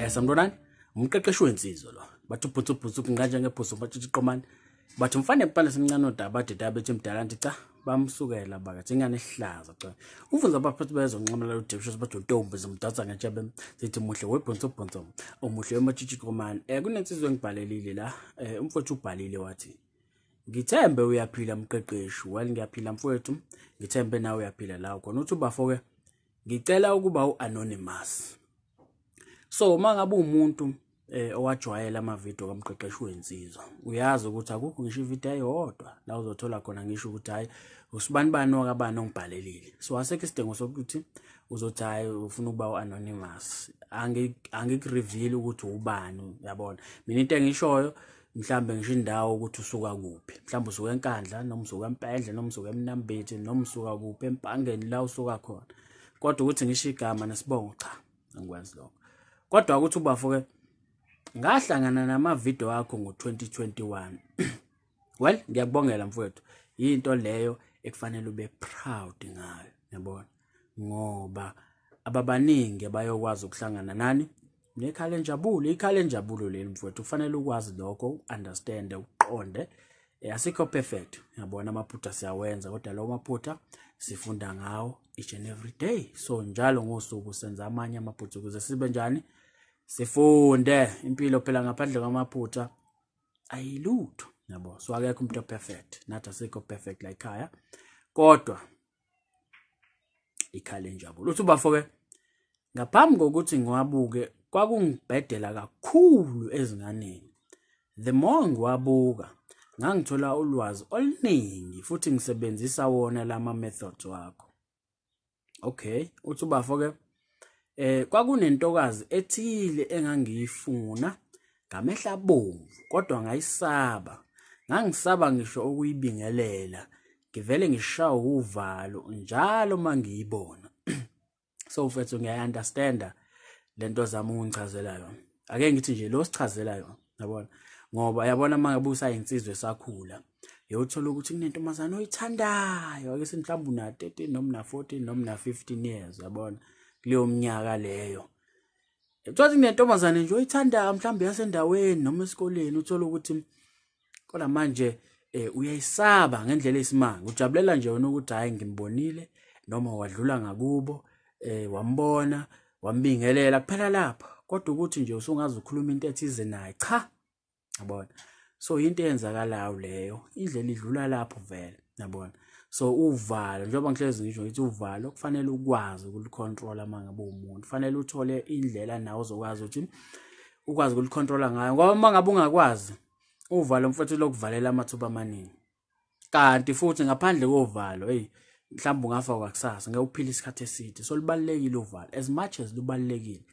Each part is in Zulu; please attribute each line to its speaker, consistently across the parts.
Speaker 1: Sanibonani, umqeqeshi wensizwa lo. Bathi ubhutsu ubhutsu kunganje ngebhusu bathi iqomane. Bathi umfana empana semncane odaba deda bethi mdala nti cha bamsukela bakathi ingane ehlaza cha. Ufunza abaphathi bezonqamela uDebshos bathi untombi zomdansa ngentshebe zithi muhle webhutsu bhutsu omuhle wematshitshi qomane. Kunensizwa engibhalelile la, umfowethu ubhalile wathi ngithembe uyaphila mqeqeshi. Well, ngiyaphila mfowethu, ngithembe nawe uyaphila la khona. Uthi ubafo ke ngicela ukuba uanonymous. So uma ngabe umuntu owajwayela amavidiyo kamqeqeshi wensizwa, uyazi ukuthi akukho ngisho ividiyo eyodwa la uzothola khona ngisho ukuthi hayi usibani bani wakabani ongibhalelile. So asekho isidingo sokuthi uzothi hayi ufuna ukuba u-anonymous, angikureveal ukuthi ubani, uyabona. Mina into engishoyo mhlambe ngisho indawo ukuthi usuka kuphi, mhlambe usuka eNkandla noma usuka eMpendle noma usuka eMnambithi noma usuka kuphi eMpangeni la usuka khona, kodwa ukuthi ngisho igama nesibongo cha angikwazi lokho. Kodwa ukuthi ubafo ke ngahlangana namavidiyo akho ngo-2021. Well, ngiyakubongela mfowethu, yinto leyo ekufanele ube proud ngayo, yabona, ngoba ababaningi bayokwazi ukuhlangana nani nekhala enjabulo. Ikhala enjabulo leli mfowethu, kufanele ukwazi lokho, uunderstand, uqonde. Asikho perfect, yabona, amaphutha siyawenza, kodwa lawo maphutha sifunda ngawo each and every day. So njalo ngosuku senza amanye amaphutha ukuze sibe njani, sifunde. Impilo phela ngaphandle kwamaphutha ayilutho, yabo. So akekho umuntu perfect, nathi asikho perfect la ekhaya, kodwa ikhala enjabulo. Uthi ubafo ke ngaphambi kokuthi ngiwabuke kwakungibhedela kakhulu ezinganeni. The more ngiwabuka ngangithola ulwazi oluningi futhi ngisebenzisa wona lama methods wakho. Okay, uthi ubafo ke kwakunentokazi ethile engangiyifuna ngamehla abomvu, kodwa ngayisaba. Ngangisaba ngisho ukuyibingelela, ngivele ngishawe uvalo njalo mangiyibona. So mfethu ngiyayi-understanda lento zami ungichazela yona. Ake ngithi nje lo sichazela yona, yabona, ngoba yabona uma ngabe usayinsizwa esakhula uyothola ukuthi kunentombazane oyithandayo, ake sithi mhlawumbe una 13 noma una 14 noma una 15 years, yabona, kuleyo minyaka leyo. Uthola kunentombazane nje oyithandayo mhlawumbe yasendaweni noma esikoleni, uthola ukuthi kodwa manje uyayisaba ngendlela eyisimanga. Ujabulela nje wena ukuthi hayi ngimbonile, noma wadlula ngakubo, wambona, wambingelela kuphela lapha, kodwa ukuthi nje usungaze ukhuluma into ethize naye, cha, yabona. So into eyenzakalayo leyo, indlela idlula lapho vele, yabona. So uvalo, njengoba ngihlezi ngisho ngithi uvalo kufanele ukwazi ukulicontrola uma ngabe umuntu, kufanele uthole indlela nawe ozokwazi ukuthi ukwazi ukulicontrola ngayo, ngoba uma ngabe ungakwazi uvalo mfowethu lokuvalela amathuba amaningi. Kanti futhi ngaphandle kovalo, hey, mhlawumbe ungafa kwakusasa, ngeke uphile isikhathi eside. So lubalulekile uvalo, as much as lubalulekile,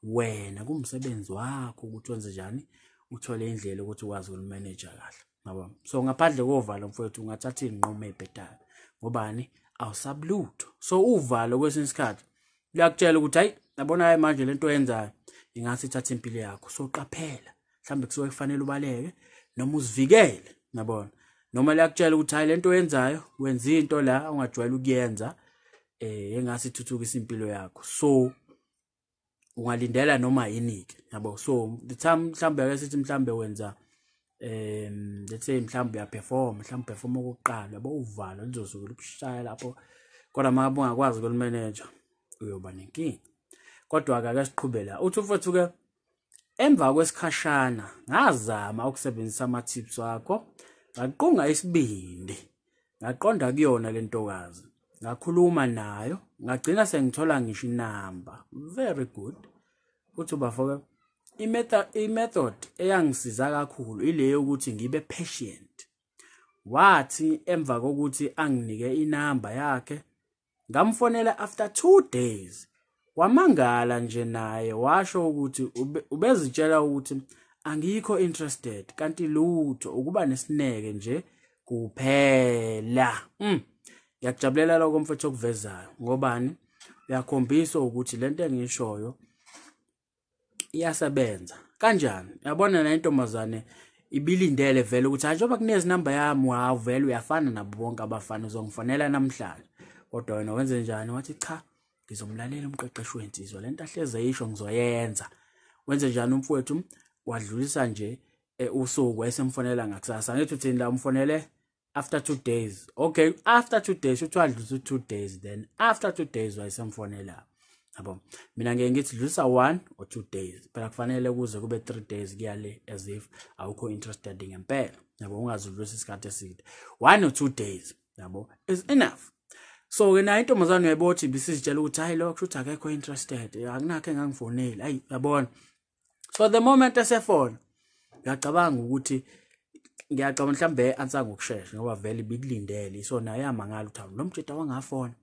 Speaker 1: wena kumsebenzi wakho ukuthi wenze njani, uthole indlela ukuthi ukwazi ukulimanage kahle, yabo. So ngaphandle kovalo mfowethu ungathatha izinqumo ezibhedayo, ngobani, awusabulutho. So uvalo kwesinye isikhathi luyakutshela ukuthi hayi yabona hayi manje lento oyenzayo ingase ithathe impilo yakho, so qaphela, mhlawumbe kusuke kufanele ubaleke noma uzivikele, yabona. Noma liyakutshela ukuthi hayi lento oyenzayo wenza into la ongajwayele ukuyenza, engase ithuthukise impilo yakho, so ungalindela noma yini-ke, yabo. So the time mhlawumbe ake sithi mhlawumbe wenza let's say mhlawumbe uyaperform, mhlawumbe perform okokuqala, yabo, uvalo lizosuke lukushaya lapho, kodwa uma ngabe ungakwazi ukulimanage uyoba nenkinga. Kodwa-ke ake siqhube la. Uthi mfowethu ke emva kwesikhashana ngazama ukusebenzisa ama-tips wakho, ngaqunga isibindi, ngaqonda kuyona le ntokazi, ngakhuluma nayo, ngagcina sengithola ngisho inamba. Very good. Uthi ubafo ke i-method eyangisiza kakhulu ile yokuthi ngibe patient. Wathi emva kokuthi anginike inamba yakhe, ngamfonela after 2 days. Wamangala nje naye, washo ukuthi ubezitshela ukuthi angikho interested, kanti lutho, ukuba nesineke nje kuphela. Ngiyakujabulela lokho mfethu okuvezayo, ngobani, uyakhombisa ukuthi lento engishoyo iyasebenza. Kanjani? Uyabona na intombazane ibilindele vele ukuthi hayi njengoba kunezi namba yami, wow, vele uyafana nabo bonke abafana, uzongifonela namhlanje. Kodwa wena wenze njani? Wathi cha, ngizomlalela umqeqeshi wensizwa, lento ahleze eyisho ngizoyenza. Wenze njani umfowethu? Wadlulisa nje usuku wayesemfonela ngakusasa. Ngithi uthini la, umfonele after 2 days. Okay, after 2 days uthi wadlulisa 2 days, then after 2 days wayesemfonela. Yabo, mina ngeke ngithi dlulisa 1 or 2 days, phela kufanele kuze kube 3 days kuyale, as if awukho interested ngempela. Yabo, ungazudlulisa isikhathi eside, 1 or 2 days yabo is enough. So ke nayo intombazane uyayibothi ibisizitshela ukuthi hayi, lo kusho ukuthi akekho interested, akunakho engangifoneli, hayi yabona. So the moment esefona, ngiyacabanga ukuthi, ngiyacabanga mhlambe answer ngokushesha ngoba vele ibikulindele. So naye yamangala ukuthi lo mjida wangafona,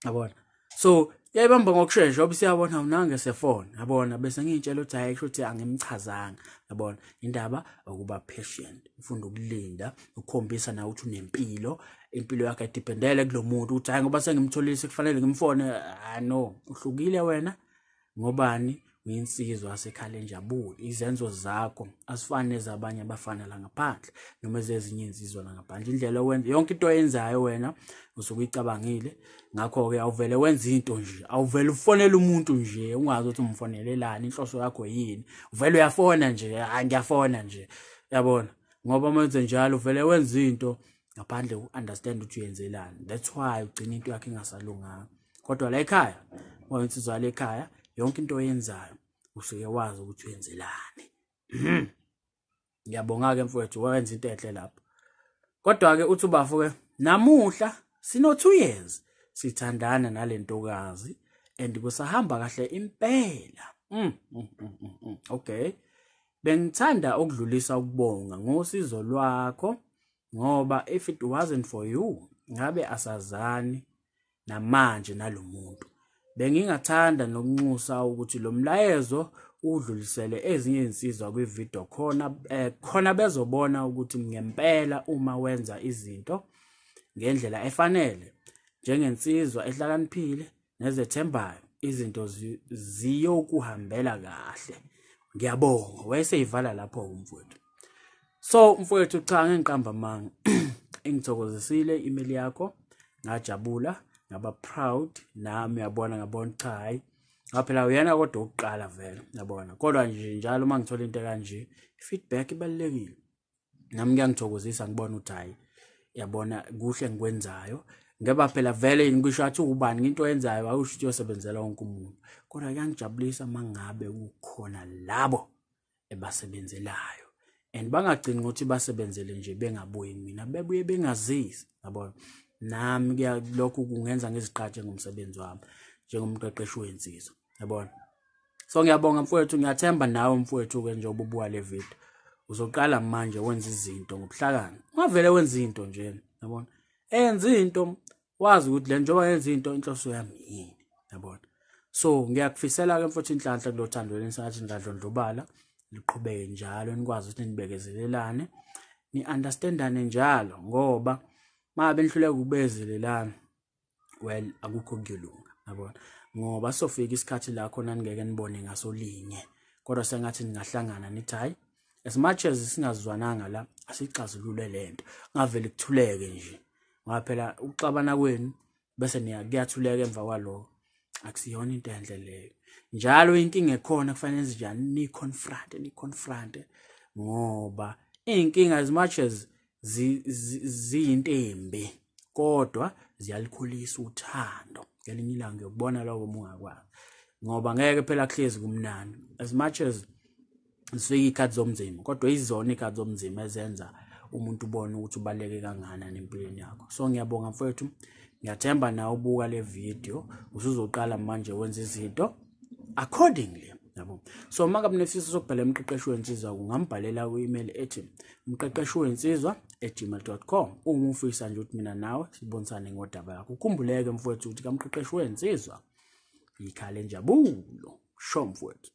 Speaker 1: yabona. So yayibamba ngokushesha ngoba siyabona unange sefona, yabona. Bese ngiyitshela ukuthi hayi, kusho ukuthi angimchazanga, yabona. Indaba ukuba patient, ufunda ukulinda, ukukhombisa nawe ukuthi unempilo, impilo yakhe idependele kulo muntu, ukuthi hayi ngoba sengimtholile kufanele ngimfone. Ah no, uhlukile wena ngobani? Uyinsizwa yasekhala enjabulo. Izenzo zakho azifani nezabanye abafana la ngaphandle noma ezezinye insizwa la ngaphandle. Indlela owenza yonke into oyenzayo wena usuke uyicabangile. Ngakho-ke awuvele wenza into nje, awuvele ufonele umuntu nje ungazi ukuthi umfonelelani, inhloso yakho yini. Uvele uyafona nje, hayi ngiyafona nje, yabona. Ngoba uma wenze njalo uvele wenza into ngaphandle ku-understand ukuthi uyenzelani. That's why ugcina into yakho ingasalunganga. Kodwa la ekhaya, insizwa la ekhaya, yonke into oyenzayo usuke wazi ukuthi uyenzelani. Ngiyabonga-ke mfowethu, wenza into enhle lapho. Kodwa-ke uthi ubafo-ke namuhla sino 2 years sithandana nale ntokazi and kusahamba kahle impela. Okay, bengithanda ukudlulisa ukubonga ngosizo lwakho ngoba if it wasn't for you ngabe asazani namanje nalomuntu. Bengingathanda nokunxusa ukuthi lo mlayezo udlulisele ezinye izinsizwa kwividiyo khona khona bezobona ukuthi ngempela uma wenza izinto ngendlela efanele njengensizwa ehlakaniphile nezethembayo, izinto ziyokuhambela kahle. Ngiyabonga. Wayeseyivala lapho umfowethu. So mfowethu, cha, ngiqamba amanga, ingithokozisile email yakho, ngajabula, ngaba proud nami, uyabona. Ngabona cha, hayi phela uyena kodwa ukuqala vele, yabona. Kodwa nje njalo uma ngithola into kanje, feedback ibalulekile, nami kuyangithokozisa ngibona ukuthi hayi yabona kuhle ngikwenzayo. Ngoba phela vele ngisho athi ubani into oyenzayo awusho ukuthi uyosebenzela wonke umuntu, kodwa kuyangijabulisa mangabe kukhona labo ebasebenzelayo and bangagcini ngokuthi basebenzele nje bengabuyi mina, bebuye bengazisi, yabona. Nami kuya lokhu kungenza ngizigqaje ngomsebenzi wami njengomqeqeshi wensizwa, yabona. So ngiyabonga mfowethu, ngiyathemba nawe mfowethu-ke njengoba ubuka le video uzoqala manje wenza izinto ngobuhlakani. Ungavele wenza into nje, yabona. Enza into wazi ukuthi le njengoba yenza into inhloso yami yini, yabona. So ngiyakufisela-ke mfowethu inhlanhla kulo thando leni, sengathi ningadlondlobala, liqhubeke njalo, nikwazi ukuthi nibekezelelane, ni-understandane njalo, ngoba uma benihluleka ukubekezelelana, well, akukho kuyolunga, yabona. Ngoba sofika isikhathi la khona ningeke nibone ngasolinye, kodwa sengathi ningahlangana nithi hayi, as much as singazwananga la, asixazulule lento, ngavele kuthuleke nje. Ngoba phela ukuxabana kwenu bese kuyathuleka emva kwaloko akusiyona into enhle leyo. Njalo inkinga ekhona kufanele njani ni-confront, ni-confront, ngoba iy'nkinga as much as ziyinto embi kodwa ziyalikhulisa uthando. Ngelinye ilanga uyokubona lokho uma ungakwazi, ngoba ngeke phela kuhlezi kumnandi. As much as zifika iy'khathi zomzimba, kodwa izona iy'khathi zomzimba ezenza umuntu ubone ukuthi ubaluleke kangakanani empilweni yakho. So ngiyabonga mfowethu, ngiyathemba nawe ubuka le video usuzoqala manje wenza izinto accordingly, yabo. So uma ngabe unesifiso sokubhala umqeqeshi wensizwa, ungambhalela ku-email ethi mqeqeshi wensizwa@gmail.com uma ufisa nje ukuthi mina nawe sibonisane ngodaba yakho. Ukhumbuleke mfowethu ukuthi kamqeqeshi wensizwa ikhala enjabulo. Sho mfowethu.